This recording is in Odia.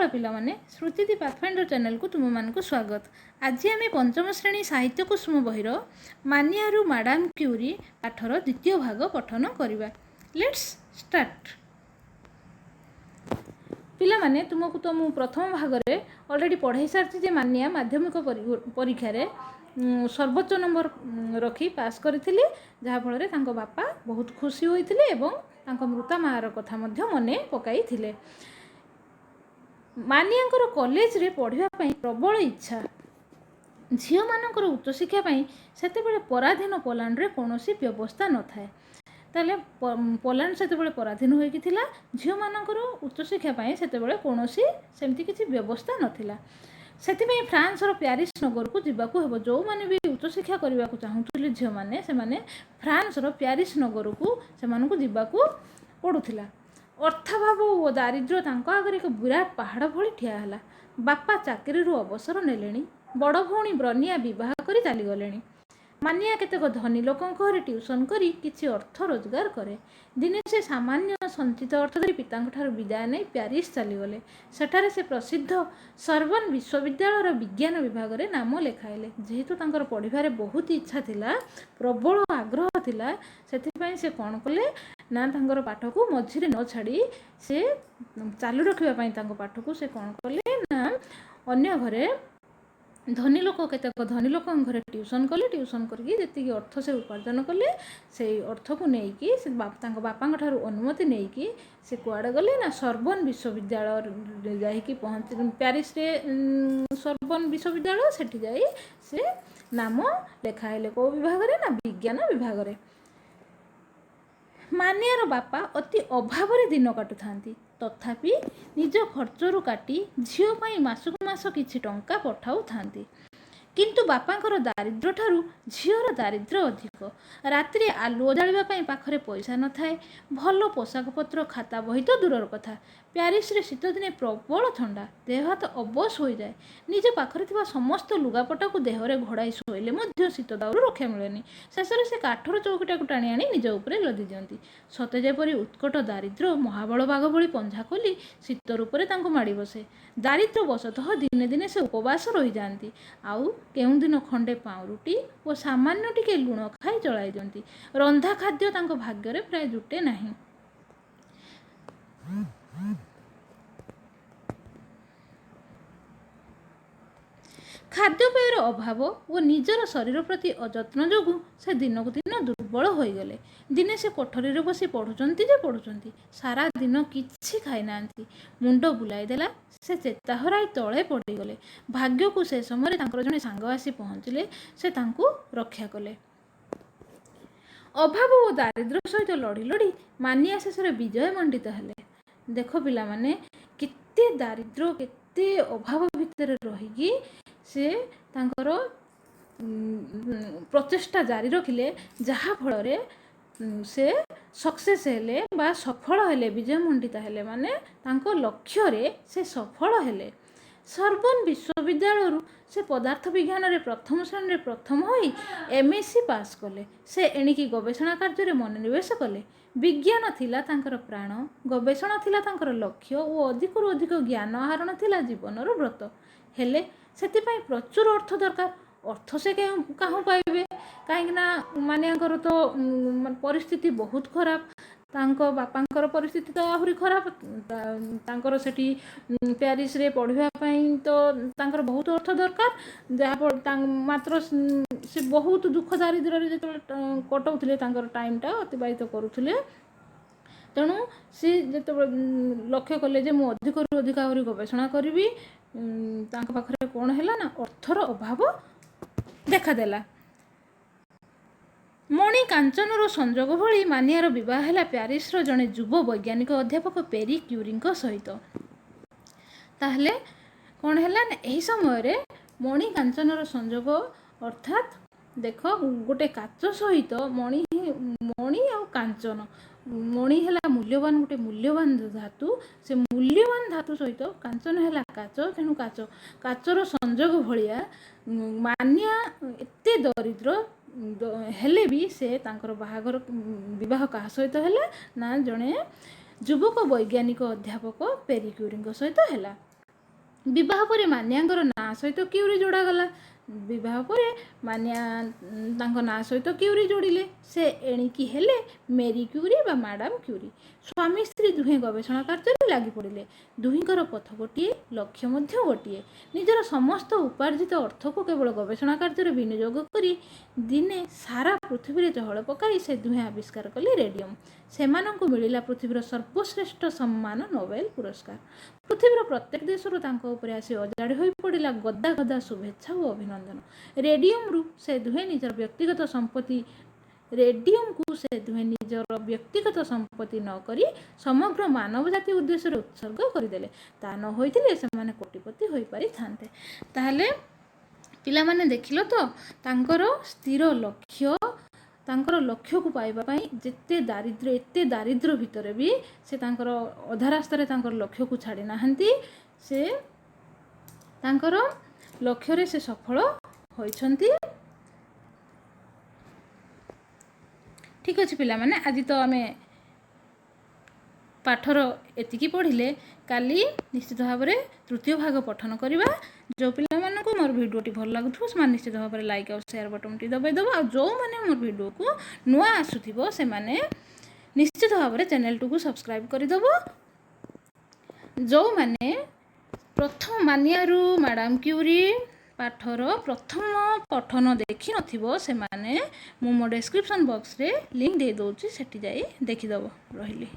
ନମସ୍କାର ପିଲାମାନେ, ଶ୍ରୁତି ଦି ପାଥଫାଇଣ୍ଡର ଚ୍ୟାନେଲକୁ ତୁମମାନଙ୍କୁ ସ୍ୱାଗତ। ଆଜି ଆମେ ପଞ୍ଚମ ଶ୍ରେଣୀ ସାହିତ୍ୟ କୁସୁମ ବହିର ମାନିଆରୁ ମାଡାମ କ୍ୟୁରି ପାଠର ଦ୍ୱିତୀୟ ଭାଗ ପଠନ କରିବା। Let's start. ପିଲାମାନେ, ତୁମକୁ ତ ମୁଁ ପ୍ରଥମ ଭାଗରେ ଅଲରେଡ଼ି ପଢ଼ାଇ ସାରିଛି ଯେ ମାନିଆ ମାଧ୍ୟମିକ ପରୀକ୍ଷାରେ ସର୍ବୋଚ୍ଚ ନମ୍ବର ରଖି ପାସ୍ କରିଥିଲେ, ଯାହାଫଳରେ ତାଙ୍କ ବାପା ବହୁତ ଖୁସି ହୋଇଥିଲେ ଏବଂ ତାଙ୍କ ମୃତା ମାଆର କଥା ମଧ୍ୟ ମନେ ପକାଇଥିଲେ। ମାନିଆଙ୍କର କଲେଜରେ ପଢ଼ିବା ପାଇଁ ପ୍ରବଳ ଇଚ୍ଛା। ଝିଅମାନଙ୍କର ଉଚ୍ଚଶିକ୍ଷା ପାଇଁ ସେତେବେଳେ ପରାଧୀନ ପୋଲାଣ୍ଡରେ କୌଣସି ବ୍ୟବସ୍ଥା ନଥାଏ। ତାହେଲେ ପୋଲାଣ୍ଡ ସେତେବେଳେ ପରାଧୀନ ହୋଇକି ଥିଲା। ଝିଅମାନଙ୍କର ଉଚ୍ଚଶିକ୍ଷା ପାଇଁ ସେତେବେଳେ କୌଣସି ସେମିତି କିଛି ବ୍ୟବସ୍ଥା ନଥିଲା। ସେଥିପାଇଁ ଫ୍ରାନ୍ସର ପ୍ୟାରିସ୍ ନଗରକୁ ଯିବାକୁ ହେବ। ଯେଉଁମାନେ ବି ଉଚ୍ଚଶିକ୍ଷା କରିବାକୁ ଚାହୁଁଥିଲେ ଝିଅମାନେ, ସେମାନେ ଫ୍ରାନ୍ସର ପ୍ୟାରିସ୍ ନଗରକୁ ସେମାନଙ୍କୁ ଯିବାକୁ ପଡ଼ୁଥିଲା। ଅର୍ଥାଭାବ ଓ ଦାରିଦ୍ର୍ୟ ତାଙ୍କ ଆଗରେ ଏକ ବିରାଟ ପାହାଡ଼ ଭଳି ଠିଆ ହେଲା। ବାପା ଚାକିରିରୁ ଅବସର ନେଲେଣି। ବଡ଼ ଭଉଣୀ ବ୍ରନିଆ ବିବାହ କରି ଚାଲିଗଲେଣି। ମାନିଆ କେତେକ ଧନୀ ଲୋକଙ୍କ ଘରେ ଟ୍ୟୁସନ୍ କରି କିଛି ଅର୍ଥ ରୋଜଗାର କରେ। ଦିନେ ସେ ସାମାନ୍ୟ ସଞ୍ଚିତ ଅର୍ଥ ଧରି ପିତାଙ୍କଠାରୁ ବିଦାୟ ନେଇ ପ୍ୟାରିସ୍ ଚାଲିଗଲେ। ସେଠାରେ ସେ ପ୍ରସିଦ୍ଧ ସର୍ବନ ବିଶ୍ୱବିଦ୍ୟାଳୟର ବିଜ୍ଞାନ ବିଭାଗରେ ନାମ ଲେଖାଇଲେ। ଯେହେତୁ ତାଙ୍କର ପଢ଼ିବାରେ ବହୁତ ଇଚ୍ଛା ଥିଲା, ପ୍ରବଳ ଆଗ୍ରହ ଥିଲା, ସେଥିପାଇଁ ସେ କ'ଣ କଲେ ନା ତାଙ୍କର ପାଠକୁ ମଝିରେ ନ ଛାଡ଼ି ସେ ଚାଲୁ ରଖିବା ପାଇଁ ତାଙ୍କ ପାଠକୁ ସେ କ'ଣ କଲେ ନା ଅନ୍ୟ ଘରେ ଧନୀ ଲୋକ, କେତେକ ଧନୀ ଲୋକଙ୍କ ଘରେ ଟ୍ୟୁସନ୍ କଲେ। ଟ୍ୟୁସନ୍ କରିକି ଯେତିକି ଅର୍ଥ ସେ ଉପାର୍ଜନ କଲେ, ସେଇ ଅର୍ଥକୁ ନେଇକି ସେ ତାଙ୍କ ବାପାଙ୍କ ଠାରୁ ଅନୁମତି ନେଇକି ସେ କୁଆଡ଼େ ଗଲେ ନା ସର୍ବନ ବିଶ୍ୱବିଦ୍ୟାଳୟ ଯାଇକି ପହଞ୍ଚି, ପ୍ୟାରିସରେ ସର୍ବନ ବିଶ୍ୱବିଦ୍ୟାଳୟ, ସେଠି ଯାଇ ସେ ନାମ ଲେଖାଇଲେ। କେଉଁ ବିଭାଗରେ ନା ବିଜ୍ଞାନ ବିଭାଗରେ। ମାନିଆର ବାପା ଅତି ଅଭାବରେ ଦିନ କାଟୁଥାନ୍ତି। ତଥାପି ନିଜ ଖର୍ଚ୍ଚରୁ କାଟି ଝିଅ ପାଇଁ ମାସକୁ ମାସ କିଛି ଟଙ୍କା ପଠାଉଥାନ୍ତି। କିନ୍ତୁ ବାପାଙ୍କର ଦାରିଦ୍ର୍ୟଠାରୁ ଝିଅର ଦାରିଦ୍ର୍ୟ ଅଧିକ। ରାତିରେ ଆଲୁଅ ଜାଳିବା ପାଇଁ ପାଖରେ ପଇସା ନଥାଏ। ଭଲ ପୋଷାକପତ୍ର, ଖାତା ବହି ତ ଦୂରର କଥା। ପ୍ୟାରିସରେ ଶୀତଦିନେ ପ୍ରବଳ ଥଣ୍ଡା। ଦେହ ହାତ ଅବଶ ହୋଇଯାଏ। ନିଜ ପାଖରେ ଥିବା ସମସ୍ତ ଲୁଗାପଟାକୁ ଦେହରେ ଘୋଡ଼ାଇ ଶୋଇଲେ ମଧ୍ୟ ଶୀତ ଦାଉରୁ ରକ୍ଷା ମିଳେନି। ଶେଷରେ ସେ କାଠର ଚୌକିଟାକୁ ଟାଣି ଆଣି ନିଜ ଉପରେ ଲଦି ଦିଅନ୍ତି। ସତେ ଯେପରି ଉତ୍କଟ ଦାରିଦ୍ର୍ୟ ମହାବଳ ବାଘ ଭଳି ପଞ୍ଝା ଖୋଲି ଶୀତ ରୂପରେ ତାଙ୍କୁ ମାଡ଼ି ବସେ। ଦାରିଦ୍ର୍ୟ ବଶତଃ ଦିନେ ଦିନେ ସେ ଉପବାସ ରହିଯାଆନ୍ତି। ଆଉ କେଉଁଦିନ ଖଣ୍ଡେ ପାଉଁରୁଟି ଓ ସାମାନ୍ୟ ଟିକେ ଲୁଣ ଖାଇ ଚଳାଇ ଦିଅନ୍ତି। ରନ୍ଧା ଖାଦ୍ୟ ତାଙ୍କ ଭାଗ୍ୟରେ ପ୍ରାୟ ଜୁଟେ ନାହିଁ। ଖାଦ୍ୟପେୟର ଅଭାବ ଓ ନିଜର ଶରୀର ପ୍ରତି ଅଯତ୍ନ ଯୋଗୁଁ ସେ ଦିନକୁ ଦିନ ଦୁର୍ବଳ ହୋଇଗଲେ। ଦିନେ ସେ କୋଠରୀରେ ବସି ପଢ଼ୁଛନ୍ତି ଯେ ପଢ଼ୁଛନ୍ତି। ସାରା ଦିନ କିଛି ଖାଇନାହାନ୍ତି। ମୁଣ୍ଡ ବୁଲାଇଦେଲା। ସେ ଚେତା ହରାଇ ତଳେ ପଡ଼ିଗଲେ। ଭାଗ୍ୟକୁ ସେ ସମୟରେ ତାଙ୍କର ଜଣେ ସାଙ୍ଗ ଆସି ପହଞ୍ଚିଲେ। ସେ ତାଙ୍କୁ ରକ୍ଷା କଲେ। ଅଭାବ ଓ ଦାରିଦ୍ର୍ୟ ସହିତ ଲଢ଼ି ଲଢ଼ି ମାନିଆ ଶେଷରେ ବିଜୟ ମଣ୍ଡିତ ହେଲେ। ଦେଖ ପିଲାମାନେ, କେତେ ଦାରିଦ୍ର୍ୟ, କେତେ ଅଭାବ ଭିତରେ ରହିକି ସେ ତାଙ୍କର ପ୍ରଚେଷ୍ଟା ଜାରି ରଖିଲେ, ଯାହାଫଳରେ ସେ ସକ୍ସେସ୍ ହେଲେ ବା ସଫଳ ହେଲେ, ବିଜୟ ମଣ୍ଡିତ ହେଲେ, ମାନେ ତାଙ୍କ ଲକ୍ଷ୍ୟରେ ସେ ସଫଳ ହେଲେ। ସର୍ବନ ବିଶ୍ୱବିଦ୍ୟାଳୟରୁ ସେ ପଦାର୍ଥ ବିଜ୍ଞାନରେ ପ୍ରଥମ ଶ୍ରେଣୀରେ ପ୍ରଥମ ହୋଇ ଏମ୍ଏସ୍ସି ପାସ୍ କଲେ। ସେ ଏଣିକି ଗବେଷଣା କାର୍ଯ୍ୟରେ ମନୋନିବେଶ କଲେ। ବିଜ୍ଞାନ ଥିଲା ତାଙ୍କର ପ୍ରାଣ, ଗବେଷଣା ଥିଲା ତାଙ୍କର ଲକ୍ଷ୍ୟ ଓ ଅଧିକରୁ ଅଧିକ ଜ୍ଞାନ ଆହରଣ ଥିଲା ଜୀବନର ବ୍ରତ। ହେଲେ ସେଥିପାଇଁ ପ୍ରଚୁର ଅର୍ଥ ଦରକାର। ଅର୍ଥ ସେ କେଉଁ କାହୁଁ ପାଇବେ? କାହିଁକିନା ମାନିଆଙ୍କର ତ ପରିସ୍ଥିତି ବହୁତ ଖରାପ। ତାଙ୍କ ବାପାଙ୍କର ପରିସ୍ଥିତି ତ ଆହୁରି ଖରାପ। ତାଙ୍କର ସେଠି ପ୍ୟାରିସରେ ପଢ଼ିବା ପାଇଁ ତ ତାଙ୍କର ବହୁତ ଅର୍ଥ ଦରକାର। ଯାହା ମାତ୍ର ସେ ବହୁତ ଦୁଃଖ ଦାରିଦ୍ର୍ୟରେ ଯେତେବେଳେ କଟାଉଥିଲେ, ତାଙ୍କର ଟାଇମ୍ଟା ଅତିବାହିତ କରୁଥିଲେ। ତେଣୁ ସେ ଯେତେବେଳେ ଲକ୍ଷ୍ୟ କଲେ ଯେ ମୁଁ ଅଧିକରୁ ଅଧିକ ଆହୁରି ଗବେଷଣା କରିବି, ତାଙ୍କ ପାଖରେ କ'ଣ ହେଲା ନା ଅର୍ଥର ଅଭାବ ଦେଖାଦେଲା। ମଣି କାଞ୍ଚନର ସଂଯୋଗ ଭଳି ମାନିଆର ବିବାହ ହେଲା ପ୍ୟାରିସର ଜଣେ ଯୁବ ବୈଜ୍ଞାନିକ ଅଧ୍ୟାପକ ପେରି କ୍ୟୁରିଙ୍କ ସହିତ। ତାହେଲେ କ'ଣ ହେଲା ନା ଏହି ସମୟରେ ମଣି କାଞ୍ଚନର ସଂଯୋଗ, ଅର୍ଥାତ୍ ଦେଖ, ଗୋଟେ କାଚ ସହିତ ମଣି, ମଣି ଆଉ କାଞ୍ଚନ। ମଣି ହେଲା ମୂଲ୍ୟବାନ, ଗୋଟେ ମୂଲ୍ୟବାନ ଧାତୁ। ସେ ମୂଲ୍ୟବାନ ଧାତୁ ସହିତ କାଞ୍ଚନ ହେଲା କାଚ। ତେଣୁ କାଚର ସଂଯୋଗ ଭଳିଆ ମାନିଆ ଏତେ ଦରିଦ୍ର ହେଲେ ବି ସେ ତାଙ୍କର ବାହାଘର, ବିବାହ କାହା ସହିତ ହେଲା ନା ଜଣେ ଯୁବକ ବୈଜ୍ଞାନିକ ଅଧ୍ୟାପକ ପେରି କ୍ୟୁରିଙ୍କ ସହିତ ହେଲା। ବିବାହ ପରେ ମାନିଆଙ୍କର ନାଁ ସହିତ କ୍ୟୁରି ଯୋଡ଼ାଗଲା। ବିବାହ ପରେ ମାନିଆ ତାଙ୍କ ନାଁ ସହିତ କ୍ୟୁରି ଯୋଡ଼ିଲେ। ସେ ଏଣିକି ହେଲେ ମେରି କ୍ୟୁରି ବା ମାଡ଼ାମ୍ କ୍ୟୁରି। ସ୍ୱାମୀ ସ୍ତ୍ରୀ ଦୁହେଁ ଗବେଷଣା କାର୍ଯ୍ୟରେ ଲାଗି ପଡ଼ିଲେ। ଦୁହିଁଙ୍କର ପଥ ଗୋଟିଏ, ଲକ୍ଷ୍ୟ ମଧ୍ୟ ଗୋଟିଏ। ନିଜର ସମସ୍ତ ଉପାର୍ଜିତ ଅର୍ଥକୁ କେବଳ ଗବେଷଣା କାର୍ଯ୍ୟରେ ବିନିଯୋଗ କରି ଦିନେ ସାରା ପୃଥିବୀରେ ଚହଳ ପକାଇ ସେ ଦୁହେଁ ଆବିଷ୍କାର କଲେ ରେଡ଼ିୟମ୍। ସେମାନଙ୍କୁ ମିଳିଲା ପୃଥିବୀର ସର୍ବଶ୍ରେଷ୍ଠ ସମ୍ମାନ, ନୋବେଲ ପୁରସ୍କାର। ପୃଥିବୀର ପ୍ରତ୍ୟେକ ଦେଶରୁ ତାଙ୍କ ଉପରେ ଆସି ଅଜାଡ଼ି ହୋଇ ପଡ଼ିଲା ଗଦା ଗଦା ଶୁଭେଚ୍ଛା ଓ ଅଭିନନ୍ଦନ। ରେଡ଼ିୟମରୁ ସେ ଦୁହେଁ ନିଜର ବ୍ୟକ୍ତିଗତ ସମ୍ପତ୍ତି ରେଡ଼ିୟମକୁ ସେ ଦୁହେଁ ନିଜର ବ୍ୟକ୍ତିଗତ ସମ୍ପତ୍ତି ନ କରି ସମଗ୍ର ମାନବ ଜାତି ଉଦ୍ଦେଶ୍ୟରେ ଉତ୍ସର୍ଗ କରିଦେଲେ। ତା ନ ହୋଇଥିଲେ ସେମାନେ କୋଟିପତି ହୋଇପାରିଥାନ୍ତେ। ତାହେଲେ ପିଲାମାନେ, ଦେଖିଲ ତ, ତାଙ୍କର ସ୍ଥିର ଲକ୍ଷ୍ୟ, ତାଙ୍କର ଲକ୍ଷ୍ୟକୁ ପାଇବା ପାଇଁ ଯେତେ ଦାରିଦ୍ର୍ୟ, ଏତେ ଦାରିଦ୍ର୍ୟ ଭିତରେ ବି ସେ ତାଙ୍କର ଅଧା ରାସ୍ତାରେ ତାଙ୍କର ଲକ୍ଷ୍ୟକୁ ଛାଡ଼ି ନାହାନ୍ତି। ସେ ତାଙ୍କର ଲକ୍ଷ୍ୟରେ ସେ ସଫଳ ହୋଇଛନ୍ତି। ଠିକ୍ ଅଛି ପିଲାମାନେ, ଆଜି ତ ଆମେ ପାଠର ଏତିକି ପଢ଼ିଲେ। କାଲି ନିଶ୍ଚିତ ଭାବରେ ତୃତୀୟ ଭାଗ ପଠନ କରିବା। ଯେଉଁ ପିଲାମାନଙ୍କୁ ମୋର ଭିଡ଼ିଓଟି ଭଲ ଲାଗୁଥିବ, ସେମାନେ ନିଶ୍ଚିତ ଭାବରେ ଲାଇକ୍ ଆଉ ସେୟାର ବଟନ୍ଟି ଦବାଇ ଦେବ। ଆଉ ଯେଉଁମାନେ ମୋର ଭିଡ଼ିଓକୁ ନୂଆ ଆସୁଥିବ, ସେମାନେ ନିଶ୍ଚିତ ଭାବରେ ଚ୍ୟାନେଲଟିକୁ ସବସ୍କ୍ରାଇବ୍ କରିଦେବ। ଯେଉଁମାନେ ପ୍ରଥମ ମାନିଆରୁ ମାଡ଼ାମ୍ କ୍ୟୁରି ପାଠର ପ୍ରଥମ ପଠନ ଦେଖିନଥିବ, ସେମାନେ ମୁଁ ମୋ ଡେସ୍କ୍ରିପସନ୍ ବକ୍ସରେ ଲିଙ୍କ୍ ଦେଇଦେଉଛି, ସେଠି ଯାଇ ଦେଖିଦେବ। ରହିଲି।